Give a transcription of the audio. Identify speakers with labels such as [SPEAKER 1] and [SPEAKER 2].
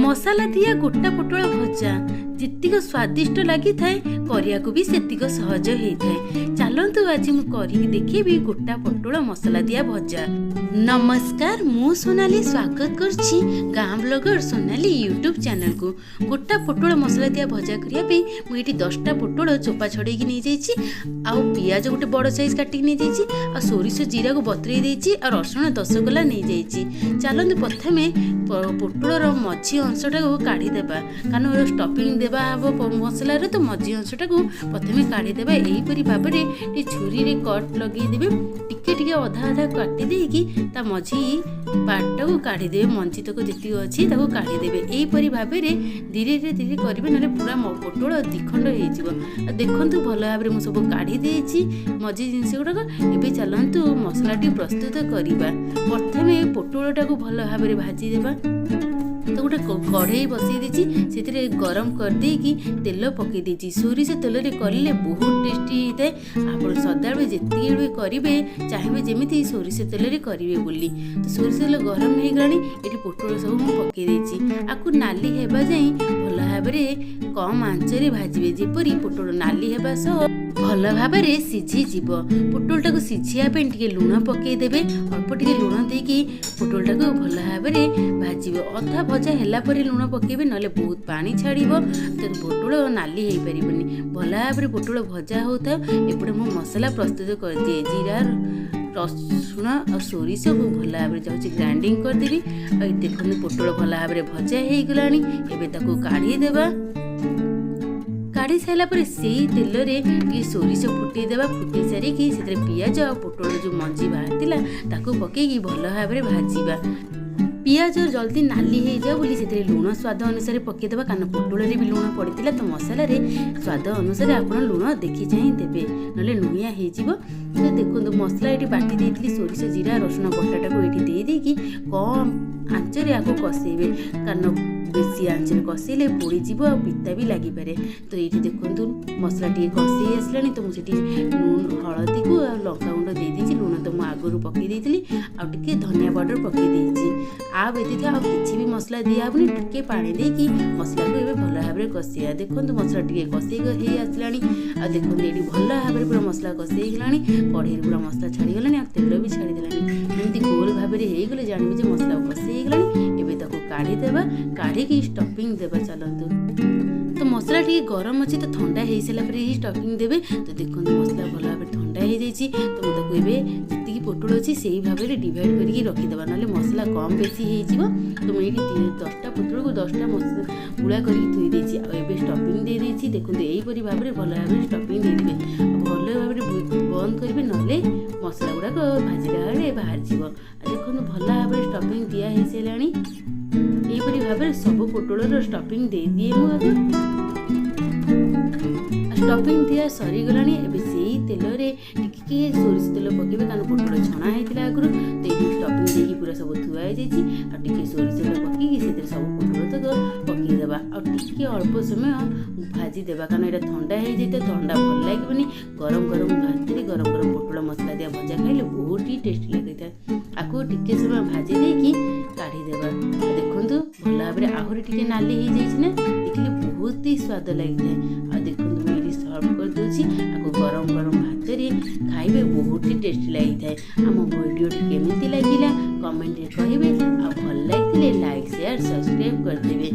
[SPEAKER 1] ମସଲା ଦିଆ ଗୋଟା ପୋଟଳ ଭଜା ଯେତିକ ସ୍ୱାଦିଷ୍ଟ ଲାଗିଥାଏ, କରିବାକୁ ବି ସେତିକ ସହଜ ହେଇଥାଏ। ଚାଲନ୍ତୁ, ଆଜି ମୁଁ କରିକି ଦେଖେଇବି ଗୋଟା ପୋଟଳ ମସଲା ଦିଆ ଭଜା। ନମସ୍କାର, ମୁଁ ସୋନାଲି, ସ୍ୱାଗତ କରୁଛି ଗାଁ ବ୍ଲଗର ସୋନାଲି ୟୁଟ୍ୟୁବ୍ ଚ୍ୟାନେଲକୁ। ଗୋଟା ପୋଟଳ ମସଲା ଦିଆ ଭଜା କରିବା ପାଇଁ ମୁଁ ଏଇଠି 10ଟା ପୋଟଳ ଚୋପା ଛଡ଼େଇକି ନେଇଯାଇଛି, ଆଉ ପିଆଜ ଗୋଟେ ବଡ଼ ସାଇଜ୍ କାଟିକି ନେଇଯାଇଛି, ଆଉ ସୋରିଷ ଜିରାକୁ ବତୁରେଇ ଦେଇଛି, ଆଉ ରସୁଣ 10 କୋଲା ନେଇଯାଇଛି। ଚାଲନ୍ତୁ, ପ୍ରଥମେ ପୋଟଳର ମଝି ଅଂଶଟାକୁ କାଢ଼ିଦେବା, କାରଣ ଷ୍ଟଫିଂ ଦେବା ହେବ ମସଲାରେ। ତ ମଝି ଅଂଶଟାକୁ ପ୍ରଥମେ କାଢ଼ିଦେବା। ଏହିପରି ଭାବରେ ଟିକେ ଛୁରୀରେ କଟ୍ ଲଗେଇଦେବେ, ଟିକେ ଟିକେ ଅଧା ଅଧା କାଟି ଦେଇକି ତା ମଝି ପାର୍ଟଟାକୁ କାଢ଼ିଦେବେ। ମଞ୍ଜି ତକ ଯେତିକି ଅଛି ତାକୁ କାଢ଼ିଦେବେ। ଏହିପରି ଭାବରେ ଧୀରେ ଧୀରେ ଧୀରେ କରିବେ, ନହେଲେ ପୁରା ପୋଟଳ ଦ୍ୱିଖଣ୍ଡ ହେଇଯିବ। ଆଉ ଦେଖନ୍ତୁ, ଭଲ ଭାବରେ ମୁଁ ସବୁ କାଢ଼ି ଦେଇଛି ମଝି ଜିନିଷ ଗୁଡ଼ାକ। ଏବେ ଚାଲନ୍ତୁ ମସଲାଟି ପ୍ରସ୍ତୁତ କରିବା। ପ୍ରଥମେ ପୋଟଳଟାକୁ ଭଲ ଭାବରେ ଭାଜିଦେବା। ତ ଗୋଟେ କଢ଼େଇ ବସେଇ ଦେଇଛି, ସେଥିରେ ଗରମ କରିଦେଇକି ତେଲ ପକାଇ ଦେଇଛି। ସୋରିଷ ତେଲରେ କରିଲେ ବହୁତ ଟେଷ୍ଟି ହେଇଥାଏ। ଆପଣ ସଦାବେଳେ ଯେତିକି ବି କରିବେ, ଚାହିଁବେ ଯେମିତି ସୋରିଷ ତେଲରେ କରିବେ ବୋଲି। ତ ସୋରିଷ ତେଲ ଗରମ ହେଇଗଲାଣି, ଏଠି ପୋଟଳ ସବୁ ମୁଁ ପକାଇ ଦେଇଛି। ଆକୁ ନାଲି ହେବା ଯାଏଁ ଭଲ ଭାବରେ କମ୍ ଆଞ୍ଚରେ ଭାଜିବେ, ଯେପରି ପୋଟଳ ନାଲି ହେବା ସହ ଭଲ ଭାବରେ ସିଝିଯିବ। ପୋଟଳଟାକୁ ସିଝିବା ପାଇଁ ଟିକେ ଲୁଣ ପକାଇଦେବେ। ଅଳ୍ପ ଟିକେ ଲୁଣ ଦେଇକି ପୋଟଳଟାକୁ ଭଲ ଭାବରେ ଭାଜିବେ। ଅଧା ଭଜା ହେଲା ପରେ ଲୁଣ ପକାଇବେ, ନହେଲେ ବହୁତ ପାଣି ଛାଡ଼ିବ, ତେଣୁ ପୋଟଳ ନାଲି ହେଇପାରିବନି। ଭଲ ଭାବରେ ପୋଟଳ ଭଜା ହେଉଥାଉ, ଏପଟେ ମୁଁ ମସଲା ପ୍ରସ୍ତୁତ କରିଦିଏ। ଜିରା, ରସୁଣ ଆଉ ସୋରିଷକୁ ଭଲ ଭାବରେ ଯାଉଛି ଗ୍ରାଇଣ୍ଡିଙ୍ଗ କରିଦେବି। ଆଉ ଦେଖନ୍ତୁ, ପୋଟଳ ଭଲ ଭାବରେ ଭଜା ହେଇଗଲାଣି। ଏବେ ତାକୁ କାଢ଼ିଦେବା। କାଢ଼ି ସାରିଲା ପରେ ସେଇ ତେଲରେ ଟିକେ ସୋରିଷ ଫୁଟେଇ ଦେବା। ଫୁଟେଇ ସାରିକି ସେଥିରେ ପିଆଜ ଆଉ ପୋଟଳ ଯେଉଁ ମଞ୍ଜି ବାହାରିଥିଲା ତାକୁ ପକେଇକି ଭଲ ଭାବରେ ଭାଜିବା। ପିଆଜ ଜଲ୍ଦି ନାଲି ହେଇଯାଉ ବୋଲି ସେଥିରେ ଲୁଣ ସ୍ୱାଦ ଅନୁସାରେ ପକାଇଦେବା, କାରଣ ପୋଟଳରେ ବି ଲୁଣ ପଡ଼ିଥିଲା। ତ ମସଲାରେ ସ୍ୱାଦ ଅନୁସାରେ ଆପଣ ଲୁଣ ଦେଖି ଚାହିଁ ଦେବେ, ନହେଲେ ଲୁଣିଆ ହେଇଯିବ। ତ ଦେଖନ୍ତୁ, ମସଲା ଏଇଠି ବାଟି ଦେଇଥିଲି ସୋରିଷ, ଜିରା, ରସୁଣ ବଟାଟାକୁ ଏଇଠି ଦେଇ ଦେଇକି କମ୍ ଆଞ୍ଚରେ ଆକୁ କଷେଇବେ, କାରଣ ବେଶୀ ଆଞ୍ଚରେ କଷେଇଲେ ପୋଡ଼ିଯିବ ଆଉ ପିତା ବି ଲାଗିପାରେ। ତ ଏଇଠି ଦେଖନ୍ତୁ, ମସଲା ଟିକେ କଷେଇ ଆସିଲାଣି, ତ ମୁଁ ସେଠି ଲୁଣ, ହଳଦୀକୁ ଆଉ ଲଙ୍କାଗୁଣ୍ଡ ଦେଇଦେଇଛି। ଲୁଣ ତ ମୁଁ ଆଗରୁ ପକାଇ ଦେଇଥିଲି, ଆଉ ଟିକେ ଧନିଆ ପାଉଡ଼ର ପକାଇ ଦେଇଛି। ଆ ବ୍ୟତୀତ ଆଉ କିଛି ବି ମସଲା ଦିଆହେବନି। ଟିକେ ପାଣି ଦେଇକି ମସଲାକୁ ଏବେ ଭଲ ଭାବରେ କଷିବା। ଦେଖନ୍ତୁ, ମସଲା ଟିକେ କଷେଇ ହେଇ ଆସିଲାଣି। ଆଉ ଦେଖନ୍ତୁ, ଏଇଠି ଭଲ ଭାବରେ ପୁରା ମସଲା କଷେଇ ହେଇଗଲାଣି। କଢ଼େଇରେ ପୁରା ମସଲା ଛାଡ଼ିଗଲାଣି ଆଉ ତେଲ ବି ଛାଡ଼ିଦେଲାଣି। ଏମିତି ଗୋଲ ଭାବରେ ହେଇଗଲେ ଜାଣିବେ ଯେ ମସଲା କଷେଇ ହେଇଗଲାଣି। ଏବେ ତାକୁ କାଢ଼ିଦେବା, କାଢ଼ିକି ଷ୍ଟଫିଂ ଦେବା। ଚାଲନ୍ତୁ, ତ ମସଲା ଟିକେ ଗରମ ଅଛି, ତ ଥଣ୍ଡା ହେଇସାରିଲା ପରେ ହିଁ ଷ୍ଟଫିଂ ଦେବେ। ତ ଦେଖନ୍ତୁ, ମସଲା ଭଲ ଭାବରେ ଥଣ୍ଡା ହେଇଯାଇଛି। ତ ମୁଁ ତାକୁ ଏବେ ଯେତିକି ପୋଟଳ ଅଛି ସେଇ ଭାବରେ ଡିଭାଇଡ଼ କରିକି ରଖିଦେବା, ନହେଲେ ମସଲା କମ୍ ବେଶୀ ହେଇଯିବ। ତ ମୁଁ ଏଇଠି 10ଟା ପୋଟଳକୁ 10ଟା ଗୁଳା କରିକି ଥୋଇ ଦେଇଛି, ଆଉ ଏବେ ଷ୍ଟଫିଂ ଦେଇଦେଇଛି। ଦେଖନ୍ତୁ, ଏହିପରି ଭାବରେ ଭଲ ଭାବରେ ଷ୍ଟଫିଂ ଦେଇଦେବେ ଆଉ ଭଲ ଭାବରେ ବନ୍ଦ କରିବେ, ନହେଲେ ମସଲା ଗୁଡ଼ାକ ଭାଜିଲା ବେଳେ ବାହାରିଯିବ। ଆଉ ଦେଖନ୍ତୁ, ଭଲ ଭାବରେ ଷ୍ଟଫିଂ ଦିଆ ହେଇସାରିଲାଣି। ଏହିପରି ଭାବରେ ସବୁ ପୋଟଳର ଷ୍ଟଫିଂ ଦେଇଦିଏ ମୁଁ ଆଗ। ଷ୍ଟଫିଂ ଦିଆ ସରିଗଲାଣି। ଏବେ ସେଇ ତେଲରେ ଟିକେ ସୋରିଷ ତେଲ ପକାଇବେ, କାରଣ ପୋଟଳ ଛଣା ହେଇଥିଲା ଆଗରୁ। ତ ଏଇଠି ଷ୍ଟଫିଂ ଦେଇକି ପୁରା ସବୁ ଥୁଆ ହେଇଯାଇଛି। ଆଉ ଟିକେ ସୋରିଷ ତେଲ ପକାଇକି ସେଥିରେ ସବୁ ପୋଟଳ ତକ ପକାଇଦେବା, ଆଉ ଟିକେ ଅଳ୍ପ ସମୟ ଭାଜିଦେବା, କାରଣ ଏଇଟା ଥଣ୍ଡା ହେଇଯାଇଥାଏ, ଥଣ୍ଡା ଭଲ ଲାଗିବନି। ଗରମ ଗରମ ଭାତରେ ଗରମ ଗରମ ପୋଟଳ ମସଲା ଦିଆ ଭଜା ଖାଇଲେ ବହୁତ ହି ଟେଷ୍ଟି ଲାଗିଥାଏ। ଆକୁ ଟିକେ ସମୟ ଭାଜି ଦେଇକି କାଢ଼ିଦେବା। ଦେଖନ୍ତୁ, ଭଲ ଭାବରେ ଆହୁରି ଟିକେ ନାଲି ହେଇଯାଇଛି ନା, ଦେଖିଲେ ବହୁତ ହି ସ୍ୱାଦ ଲାଗିଥାଏ। ଆଉ ଦେଖନ୍ତୁ, ମୁଁ ଏଇଠି ସର୍ଭ କରିଦେଉଛି। ଆକୁ ଗରମ ଗରମ ଭାତରେ ଖାଇବେ, ବହୁତ ହି ଟେଷ୍ଟି ଲାଗିଥାଏ। ଆମ ଭିଡ଼ିଓଟି କେମିତି ଲାଗିଲା କମେଣ୍ଟରେ କହିବେ, ଆଉ ଭଲ ଲାଗିଥିଲେ ଲାଇକ୍, ସେୟାର, ସବସ୍କ୍ରାଇବ୍ କରିଦେବେ।